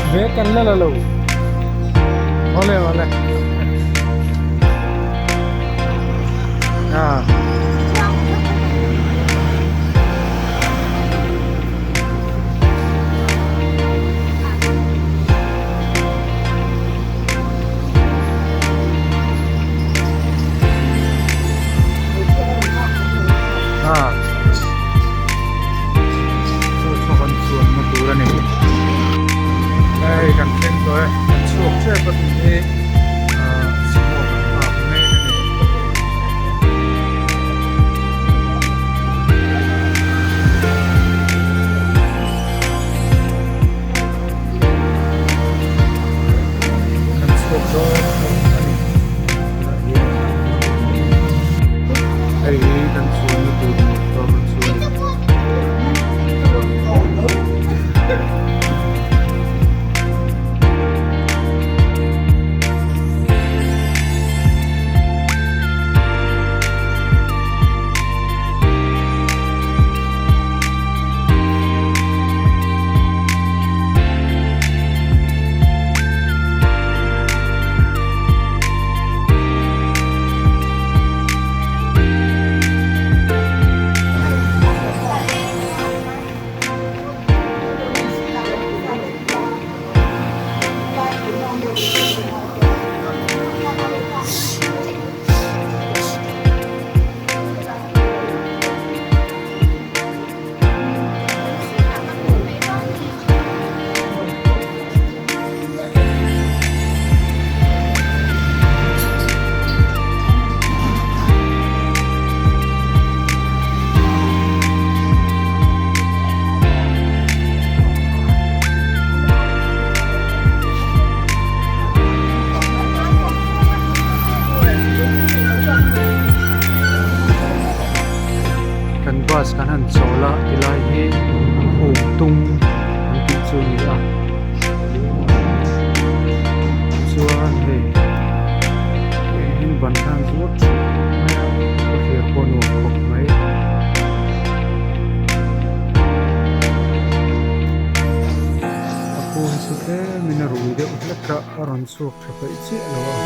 Bag kan la la lo. Awle awle. Ah. Ah. Chu chu kan chuanna tur a ni. Hei kan thleng tawh e, kan chhuak tep a tih hi ah sumo kan nghak mek a ni. Kan chhuak dawn a ni tunah hian hei hi kan chhuanna tur motor chu a ni. Kan bus kan han chawl a tilai hi Khumtung an tih chu a ni a chuan hei eng ban khan zuar thup mai a khawhlir pawh nuam khawp mai. A pu hi chu tlemin a rui deuh hlek a a rawn chhuak tha peih chiah lo a.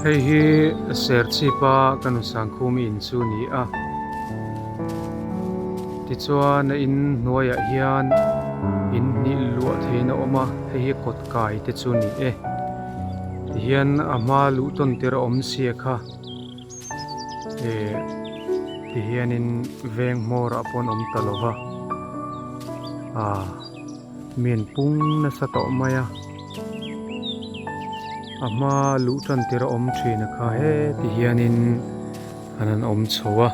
Hei hi Serchhip-a ka nusangkhum in chu a ni a tichuan a in hnuaiah hian in hnih luah theihin a awm a hei hi kawt kai te chu a ni e tihian a hma luh tawn tir a awm sia kha. Ehh. Tihianin veng hmawrah pawh an awm ta lo va, aaa mi an pung nasa tawh mai a, a hma luh tan tir a awm thin a kha heti hianin an han awm chho a,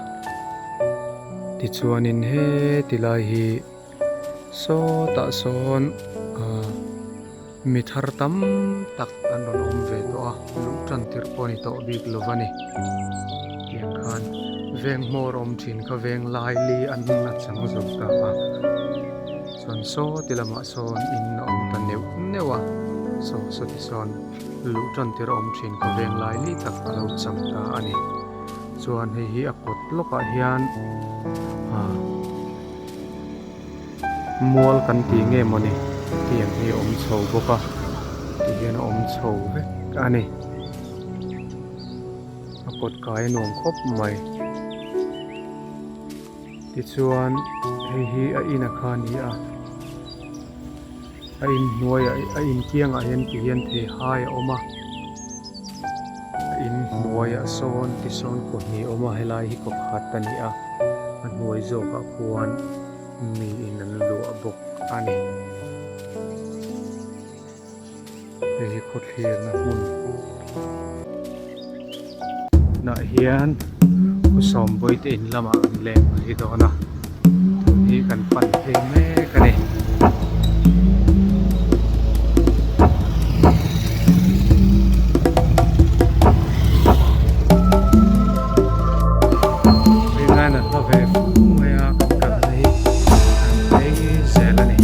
tichuanin heti lai hi sawtah sawn aaa mi thar tam tak an rawn awm ve tawh a luh tan tirh pawh a ni tawh bik lo va ni tiang khan veng hmawr awm thin kha veng lai li an la chang zo ta a chuan saw ti lamah sawn in a awm ta neuh neuh a saw saw ti sawn luh tan tirh a awm thin kha veng lai li tak a lo chang ta a ni chuan hei hi a kawt lawkah hian ah. Mual kan tih nge mawni tiang hi a awm chho bawk a ti hian a awm chho vek a ni a kawt kai a nuam khawp mai tichuan hei hi a in a kha a ni a a in hnuaiah a in kiangah hian ti hian theihai a awm a a in hnuaiah sawn tisawn kaw hnih a awm a helai hi kaw khat a ni a a hnuai zawkah khuan mi in an luah bawk a ni hei hi khawthlirna hmun tunah hian Pu Sawmbawi te in lamah kan leng phei dawn a tun hi kan pan phei mek a ni. Ringain an hla ve fu mai a kan kalna hi kan phei zel a ni.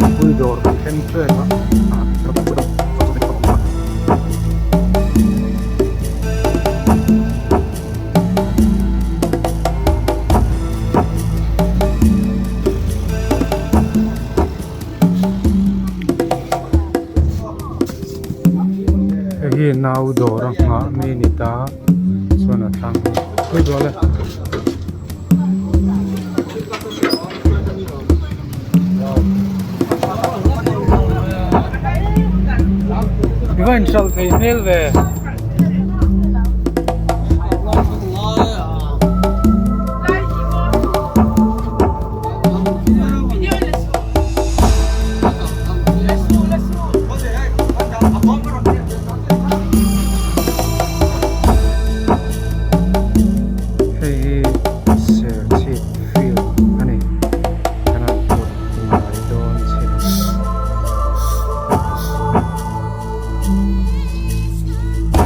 Thingpui dawr kan thleng ṭep a. Hei hi nau dawr a nghah mi a ni ta chuan a thlang pui dawl e. I va inhralh thei hmel ve. Hei hi Serchhip field a ni kan han put ngai dawn chin a.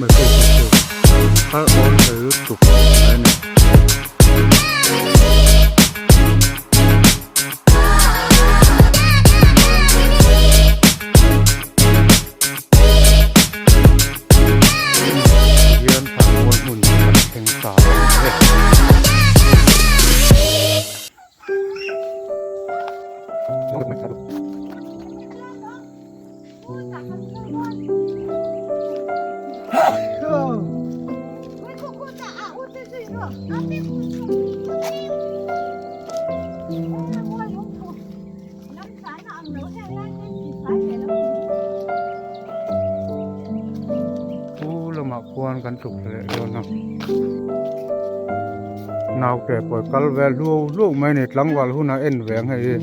mai pawh chu kal awl hle lutuk mai a ni. Hian thlanmual hmun kan thleng ta a ni e. Pu lamah khuan kan tluk leh dawn a naute pawh kal vel hluau hluau mai a ni tlangval hunah en ve ang hei hi.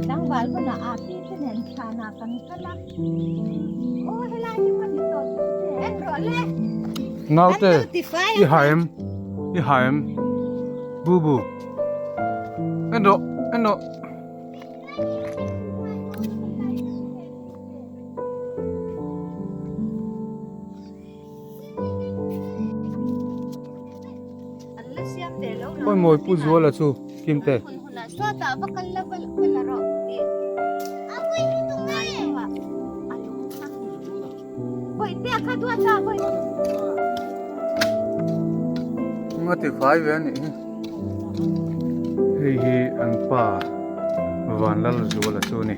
Tlangval hunah a pi te nen thlanah kan kal a aw helai hi maw ni tawh en rawh le. Naute i haem i haem bubu en rawh en rawh. Khawi mawi Pu Zuala chu Kimte. Nga ti fai ve anih hi. Hei hi an pa Vanlalzuala chu a ni.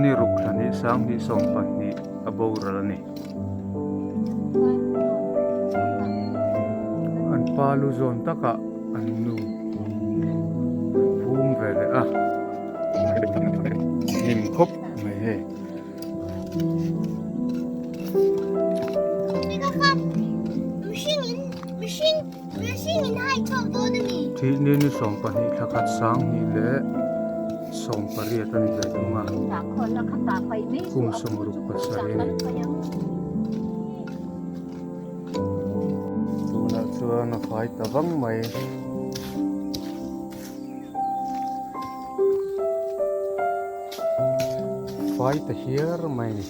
Ni ruk thla hnih sang hnih 12 a boral a ni. An pa lu zawn takah an nu phum ve leh a. Hnim khawp mai hei. Thih ni ni 12 thla khat 20 leh 18 a ni ve thung a, kum 67 a ni. Tunah chuan a fai ta vang mai. Fai ta hiar mai a ni.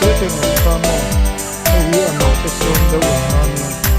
te te an awm ta maw hei hi an te sawm deuh awm na ania.